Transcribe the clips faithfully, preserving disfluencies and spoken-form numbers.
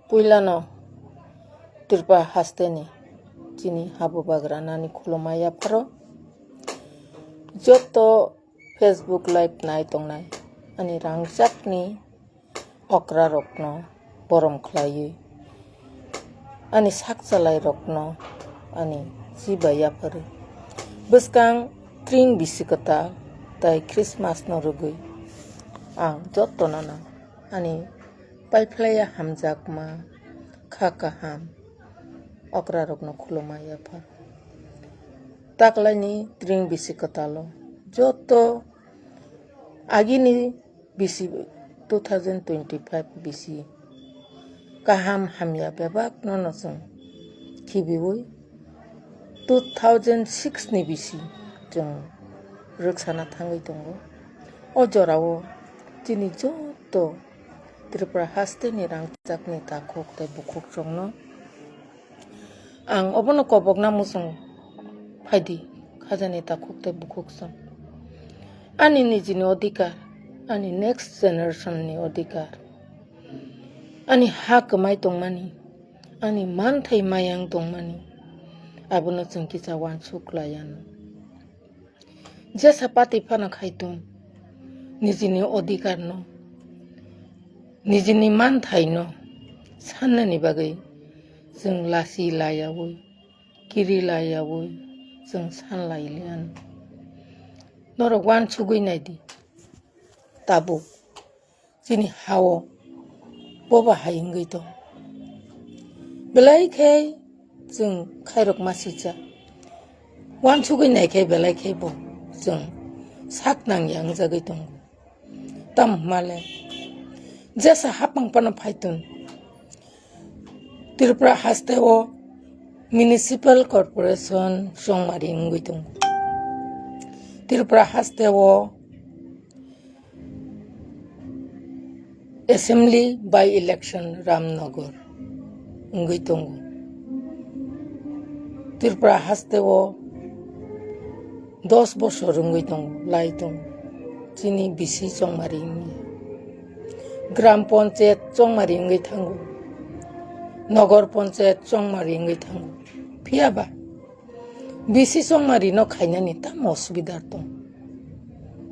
Puilano Tripura hasteni chini habubagra nani khulumma yapharo. Joto Facebook live nai tongnai ani rangchakni okrarokno borom khlaiwi ani sakchalairokno ani chibai yapharwi bwskang tring bisi kwtal tei Christmasno rwgwi ang jotono no ani paiphlaiya hamjakma kha kaham okrarokno khulumma yaphar. Taklaini tring bisi kwtalo joto agini bisi two thousand twenty-five bisi kaham hamya bebakno no chwng khibiwi two thousand six ni bisi chwng rwksana thangwi tongo. O jorao chini joto Tripura hasteni rangchakni takhuk tei bukhukrokno ang obono kobokna muchungo phaidi, khajani takhuk tei bukhuksong. Ani nijini odhikar, ani next generation ni odhikar, ani ha kwmai tongmani, ani manthai mayang tongmani, abono chwng kisa uansuk laiya no. Jesa pati phano khai tong, nijini odhikarno, nijini manthaino sannani bagwi chwng lachi laiyaui, kiri laiyaui chwng san lailiya no. Norok uansugwi naidi, tabuk chini ha-o boba hai wngwi tong. Belai khe chwng khairok ma sija. Uansugwi nai khe belai khe bo chwng sak nangya wngjagwi tongo. Tamo hwnmale jesa hapang phano phai tong. Tripura haste o municipal corporation chongmari wngwi tongo. Tripura haste o Assembly by election Ramnagar wngwi tongo. Tripura haste o dos bosor wngwi tongo, lai tongo. Chini bisi chongmari wngya. Gram Panchayat chongmari wngwi thango. Nagar Panchayat chongmari wngwi thango. Phiya ba bisi chongmari no khainani tamo osubida tong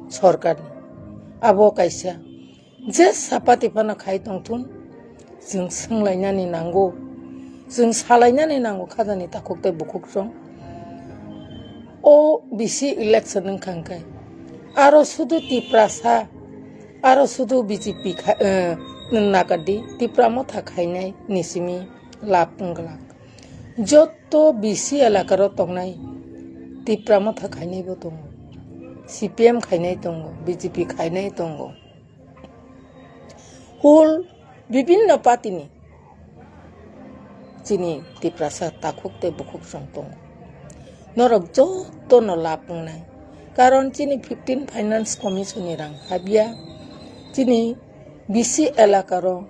sorkarni. Abo kaisa jesa pati phano khai tongthun, chwng swnglainani nango, chwng salainani nango khajani takhuk tei bukhuksong. O bisi election wngkha hwnkhe aro sudu Tiprasa, aro sudu B J P kha-, eh, nakardi, Tipra Motha khainai ni simi lab wngwlak. Joto bisi elakaro tongnai Tipra Motha khainaibo tongo, C P M khainai tongo, B J P khainai tongo. Whole bibinno party ni chini Tiprasa takhuk tei bukhuksong tongo. Norok jotono lab wngnai. Karon chini fifteen Finance Commission ni rang habya. Chini bisi elakaro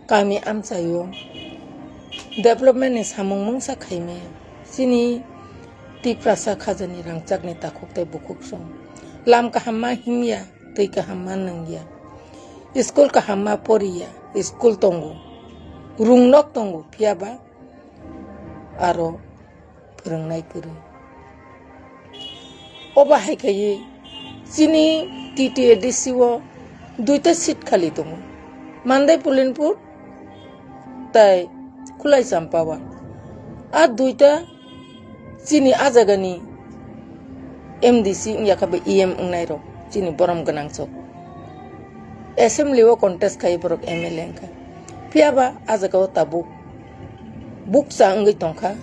kami amchaio development ni samung mungsa khaimaya. Chini Tiprasa khajani rangchakni takhuk tei bukhuksong. Lam kaham ma himya, twi kaham ma nungya. School kaham ma poriya, school tongo. Rungnok tongo, phiya ba aro phwrwngnai kwrwi. Obo hai khaiwi chini T T A D C o duita seat khali tongo, Mandai Pulinpur tai Khulai Champawat. A duita chini a jagani M D C wngya kha bai E M wngnai rok, chini borom gwnang sok. Assembly o contest khai borok M L A wngkha. Phiya ba a jaga o tabuk bukcha wngwi tongkha,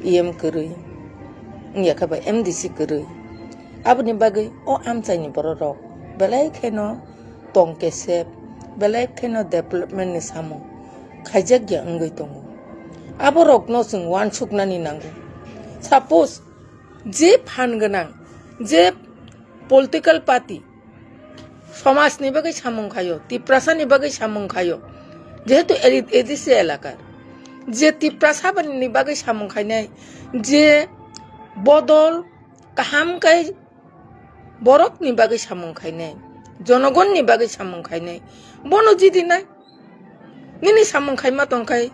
E M kwrwi, wngya kha bai M D C kwrwi. Aboni bagwi o amchaini borok rok belai kheno tong kesep, belai kheno development ni samung khaijak ya wngwi tongo. Aborokno chwng uansuknani nango. Suppose je phan gwnang, je political party somajni bagwi samung khaio, Tiprasani bagwi samung khaio, jehetu A D C elakar, je Tiprasani bagwi samung khainai, je bodol kaham kai borokni bagwi samung khainai, jonogonni bagwi samung khainai, bono jidinai. Nini samung khaima tongkhai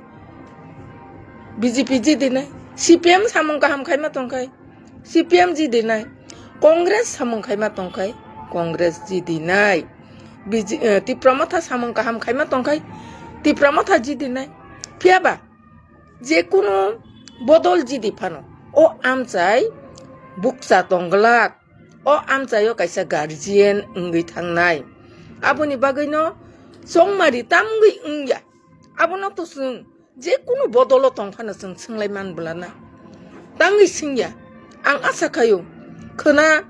B J P jidinai. C P M samung kaham khaima tongkhai, C P M jidinai. Congress samung khaima tongkhai, Congress jidinai. B J, eh, Tipra Motha samung kaham khaima tongkhai, Tipra Motha jidinai. Phiyaba, jekunu bodol jidi phano, o amchai bukcha tongglak, o amchaio kaisa guardian wngwi thangnai. Aboni bagwino chongmari tamgwi wngya. Abono to chwng jekunu bodolo tong phano chwng swnglaimani bwlana. Tangwi swngya. Ang asa khaio, khwna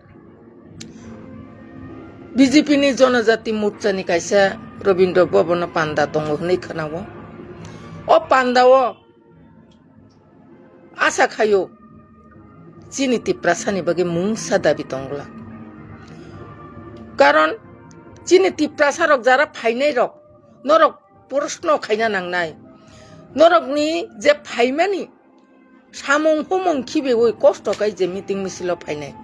B J P ni Jonojati Morcha ni kaisa Rabindra Bhavan o panda tongo hwnwi khwnao. O panda o asa khaio chini Tiprasa ni bagwi mungsa dabi tongla. Karon chini Tiprasa rok jara phainai rok, norok proshno khaina nangnai. Norokni je phaimani samung humung khibiwi kosto kai je meeting misilo phainai.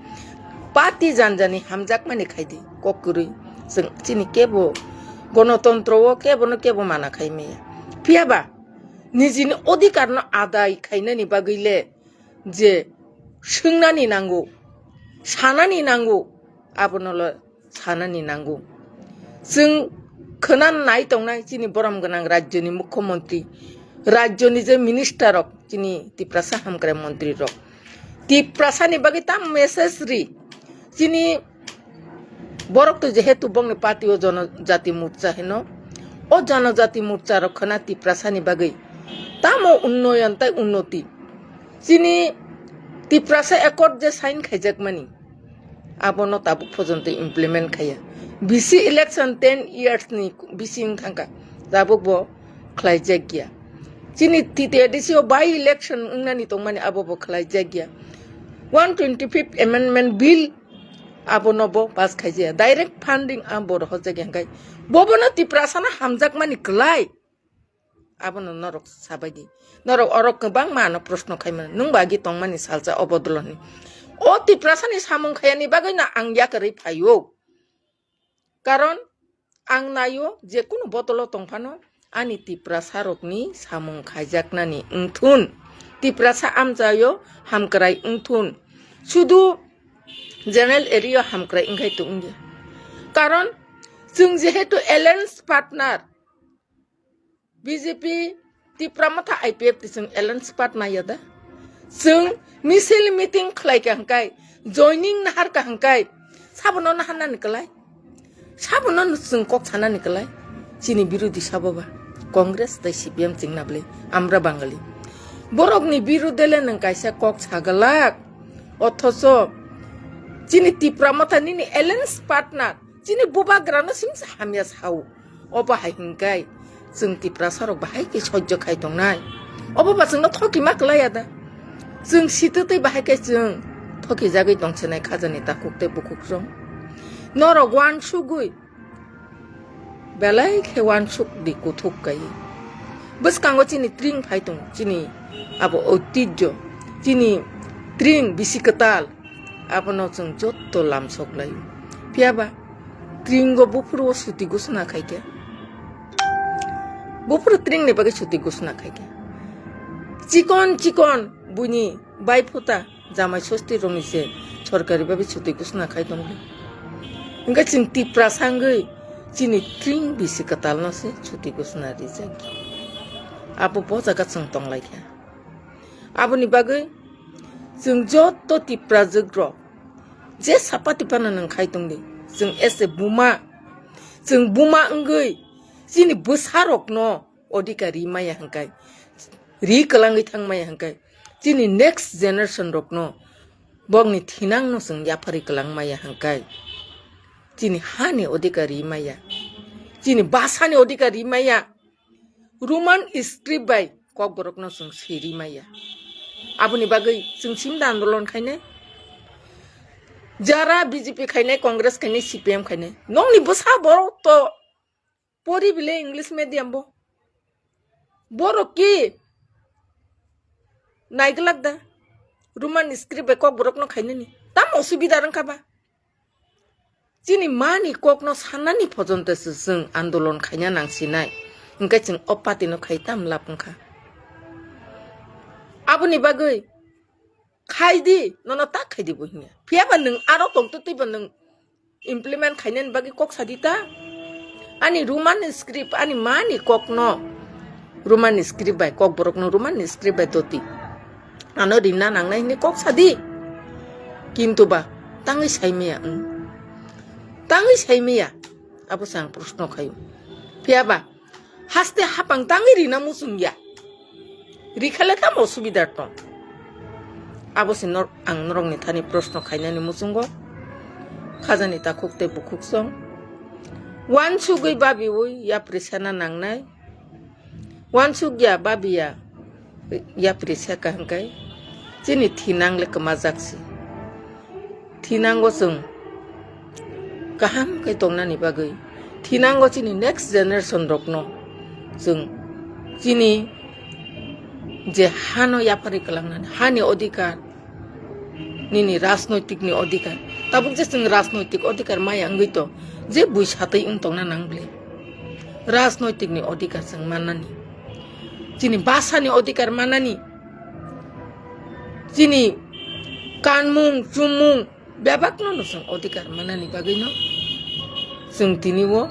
Party janjani hamjakmani khaidi kok kwrwi. Chwng chini kebo gonotontro o kebono kebo mana khai maya. Phiyaba nijini odhikar no adai khainani bagwi le je swngnani nango, sanani nango, abono le sanani nango. Chwng khwna nai tongnai chini borom gwnang rajyoni mukhyamantri, rajyoni je minister rok, chini Tiprasa hamkrai mantri rok, Tiprasani bagwi tam message ri. Chini borok to jehetu bongni party o Jonojati Morcha hino, o Jonojati Morcha rok khwna Tiprasani bagwi tamo unnoyon tai unnoti. Chini Tiprasa Accord je sign khaijakmani, abono tabuk pojonto implement khaiya. B C election ten years ni bisi wng thangkha, tabuk bo khlaijak ya. Chini T T A D C o by election wngnani tongmani abo bo khlaijak ya. One twenty fifth Amendment Bill abono bo pass khaijaya. Direct funding ang bo rohorjak ya hwnkhe bobono Tiprasano hamjakmani kwlai. Abono norok sabaidi. Norok orok kwbangma ano proshno khaimano. Nwng bo agi tongmani salsa o bodoloni. O Tiprasani samung khayani bagwino ang yakarwi phaio. Karon ang naio jekunu bodolo tongphano ani Tiprasarokni samung khaijaknani wngthun. Tiprasa amchaio hamkrai wngthun. Sudu general area hamkrai wngkhai tongya. Karon chwng jehetu alliance partner, B J P, Tipra Motha, I P F T chwng alliance partner ya da. Chwng misil meeting khlai kha hwnkhe, joining nahar kha hwnkhe, sabono naharnani kwlai. Sabono chwng kok sanani kwlai. Chini birodhi sabo ba Congress tei C P M chwngna bwle, amra Bangali. Borokni birodhe le nwng kaisa kok sagalak. Othocho chini Tipra Motha nini alliance partner, chini bubagrano simsa hamya sao. Obo hai hwnkhe chwng Tiprasarok bahai khe sojjo khai tongnai. Obo ba chwngno thoki ma kwlaiya da. Chwng sitwtwi bahai khe chwng thoki jagwi tongsinai khajani takhuk tei bukhukrok. Norok uansugwi belai khe uansuk di kuthuk kai. Bwskango chini tring phai tongo, chini abo oitijjo, chini tring bisi kwtal, abono chwng jotto lamsok laio. Phiyaba tringo buphuru o suti gusna khaikhe. Buphuru tringni bagwi suti gusna khaikhe. Chikon chikon buini baiphuta jamai sosti rokni se sorkari babi suti gusna khai tongdi. Hwnkhe chwng Tiprasa wngwi chini tring bisi kwtalno se suti gusna rijak. Abo bo jaga chwng tonglaikha. Aboni bagwi chwng joto Tiprajwk rok je sapati phano nwng khai tongdi, chwng as a buma, chwng buma wngwi chini bwsarokno odhikar ri maya hwnkhe, ri kwlangwi thang maya hwnkhe, chini next generation rokno bokni thinangno chwng yapharwi kwlang maya hwnkhe, chini hani odhikar ri maya, chini bhasani odhikar ri maya. Roman script bai kokborokno chwng siri maya. Aboni bagwi chwng simda andolon khainai. Jara B J P khainai, Congress khainai, C P M khainai. Nokni bwsa borok to pori bile English medium bo. Borok ki naiglak da. Roman script bai kokborokno khainani. Tam osubida rwngkha ba. Chini mani kokno sanani phojonte se chwng andolon khaina nangsinai. Hwnkhe chwng o party no khai tam lab wngkha. Aboni bagwi khai di, nono tak khai di bo hinya. Phiya ba nwng aro tongtwtwi ba nwng implement khainani bagwi kok sa di ta. Ani Roman script, ani mani kokno Roman script bai, kokborokno Roman script bai doti. Ano rinna nangnai hwnwi kok sa di. Kintu ba tangwi sai maya, wng. Tangwi sai maya. Abo se ang proshno khaio. Phiya ba haste hapang tangwi rina muchung ya. Rikhale tamo subidar tong. Abo se nor-, ang norokni thani proshno khainani muchungo. Khajani takhuk tei bukhuk song. Wansugwi babiwi yapri sana nangnai. Wansuk ya babi ya yapri saka hwnkhe chini thinang le kwmajak se. Thinango chwng kaham khe tongnani bagwi, thinango chini next generation rokno chwng chini je hano yapharwi kwlangnani, hani odhikar, nini rajnoitikni odhikar. Tabuk je chwng rajnoitik odhikar maya wngwi tong, je bui satwi wng tongna nang bwle. Rajnoitikni odhikar chwng mannani, chini bhasani odhikar mannani, chini kanmung, chumung, bebakno no chwng odhikar mannani bagwino chwng tini o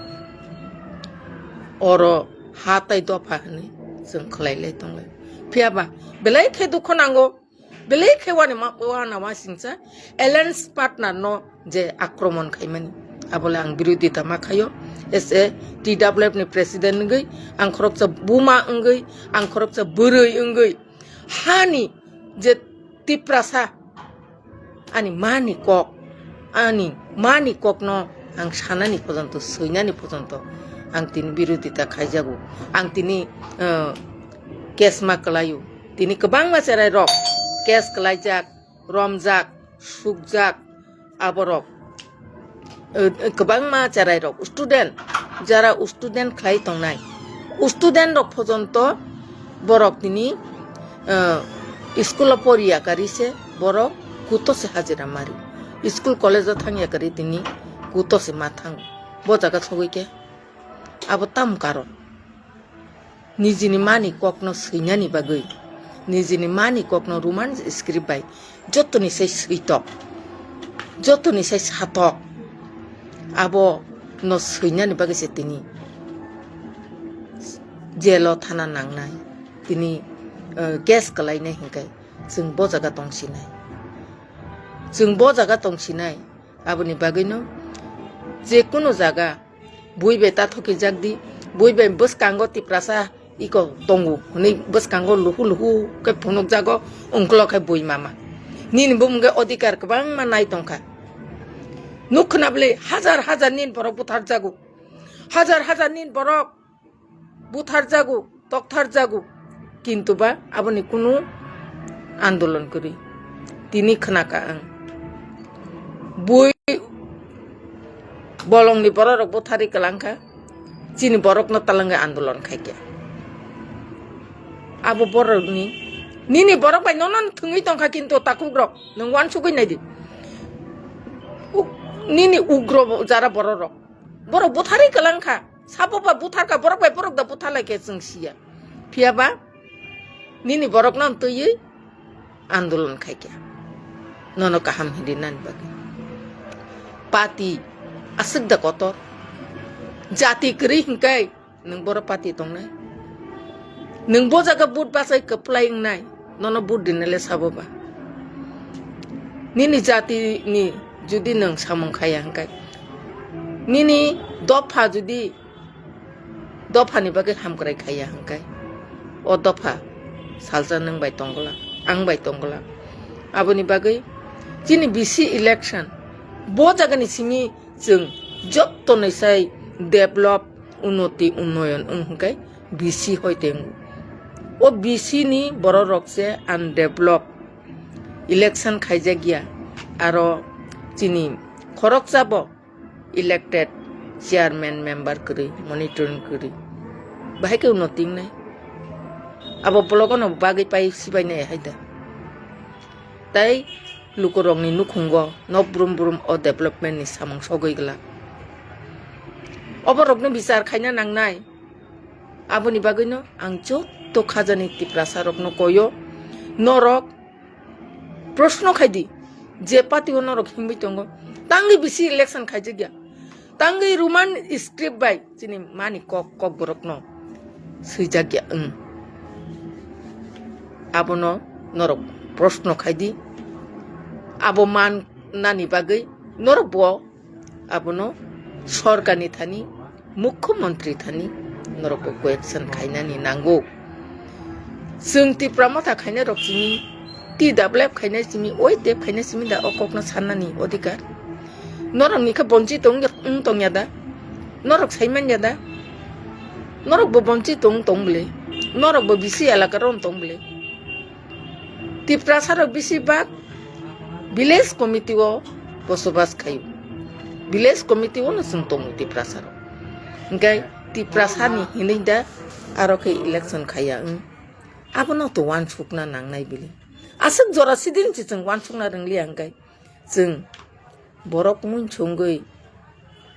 oro ha tai dopha hwnwi chwng khlai lai tonglai. Phiya ba belai khe dukho nango, belai khe wani ma-, wana wasingcha alliance partner no je akromon khaimani. Abole ang birodita ma khaio, as a T W F ni president wngwi, ang khoroksa buma wngwi, ang khoroksa bwrwi wngwi, hani je Tiprasa ani mani kok, ani mani kokno ang sanani pojonto, swinani pojonto ang tini birodita khaijago. Ang tini, eh, case ma kwlaio. Tini kwbangma cherai rok case kwlaijak, romjak, sukjak, aborok, eh, kwbangma cherai rok student, jara student khlai tongnai, student rok pojonto borok tini, eh, school o poriya kari se borok kuto se hajira mari, school college o thangya kari tini kuto se ma thango. Bo jaga sogwi khe abo tam karon. Nijini mani kokno swinani bagwi, nijini mani kokno Roman script bai jotoni sai switok, jotoni sai satok, abo no swinani bagwi se tini jail o thana nangnai, tini, eh, case kwlainai hinkai chwng bo jaga tongsinai, chwng bo jaga tongsinai. Aboni bagwino je kunu jaga bui bai ta thokijak di, bui bai bwskango Tiprasa iko tongo hwnwi bwskango luhu luhu khe phunukjago, ungklo khe bui mama. Nini bumung khe odhikar kwbangma nai tongkha. Nuk khna bwle hajar hajar nini borok butharjago, hajar hajar nini borok butharjago, toktharjago, kintu ba aboni kunu andolon kwrwi. Tini khna kha ang. Bui bolongni bororok butharwi kwlangkha, chini borokno talangwi andolon khaikha. Abo borokni, nini borok bai nono thwngwi tongkha, kintu takhukrok, nwng wansugwi naidi. U-, nini ugro jara bororok. Borok butharwi kwlangkha. Sabo ba butharkha, borok bai borok da butharlaikhe chwng siya. Phiya ba nini borokno twiwi andolon khaikha. Nono kaham hinwi nani bagwi. Party aswk da kotor. Jati kwrwi hinkai nwng boro party tongnai. Nwng bo jaga vote bachai kwplai wngnai. Nono vote dinale sabo ba. Nini jati ni judi nwng samung khaya hinkai. Nini dopha judi dophani bagwi hamkrai khaiya hwnkhe, o dopha salsa nwng bai tongwla, ang bai tongwla. Aboni bagwi chini B C election, bo jagani simi chwng jottoni sai develop, unnoti, unnoyon wng hwnkhe B C hoi tengwi. O B C ni bororok se undevelop, election khaijakya, aro chini khoroksa bo elected chairman member kwrwi, monitoring kwrwi. Bahai khe uno tingnai. Abo blogono bagwi pai sibainai hai da. Tai lukurokni nukhungo nok brum brum o development ni samung sogwi glak. Oborokno bichar khaina nangnai. Aboni bagwino ang joto khajani Tiprasa rokno koyo, Norok proshno khai di, je party o norok himwi tongo, tangwi bisi election khaijak ya, tangwi Roman script bai chini mani kok, kokborokno swijak ya wng. Abono norok proshno khai di, abo man nani bagwi norok bo abono sorkarni thani, mukhyamantri thani norok bo question khainani nango. Chwng Tipra Motha khainai rok simi, T W F khainai simi, Y T F khainai simi da o kokno sannani odhikar? Norok ni khe bonchit wng, wng tongya da? Norok sai manya da? Norok bo bonchit wng tong bwle? Norok bo bisi elaka ron tong bwle? Tiprasa rok bisi bak village committee o bosobas khaio. Village committee o no chwng tongo Tiprasa rok. Hingke Tiprasa ni hinwi da aro khe election khaiya wng. Abono to wansukna nangnai bili. Aswk jora sidin se chwng wansukna rwngliya hingke chwng borok munsungwi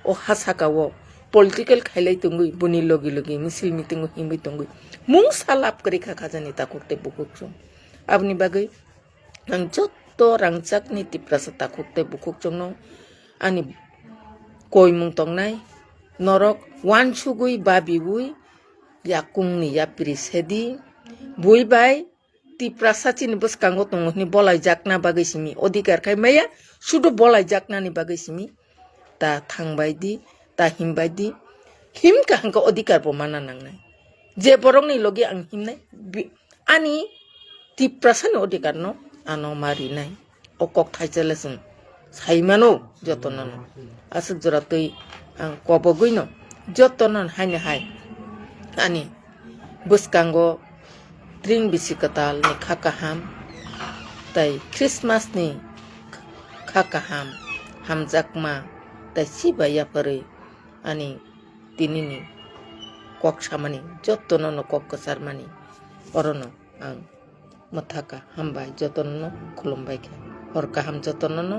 o ha saka o political khailai tongwi boni logi logi misil meeting o himwi tongwi mungsa lab kwrwi kha khajani takhuk tei bukhuk chwng. Aboni bagwi ang jotto rangchakni Tiprasa takhuk tei bukhukchongno ani koimung tongnai, norok wansugwi babiwi yakungni yapri sedi, bui bai Tiprasa chini bwskango tongo hwnwi bolaijakna bagwi simi odhikar khai maya, sudu bolaijaknani bagwi simi ta thangbai di, ta himbai di, himkha hwnkhe odhikar bo mana nangnai. Je borokni logi ang himnai, bi-, ani Tiprasani odhikarno ano ma rinai. O kok thaisale chwng sai mano jotono no. Aswk jora twi ang kobogwino jotono haino hai ani bwskango tring bisi kwtalni kha kaham tei Christmasni kha kaham, hamjakma tei chiba yapharwi ani tinini kok samani jotono no kok kwcharmani orono ang mwthaka hambai jotono no khulumbai kha. Hor kaham jotono no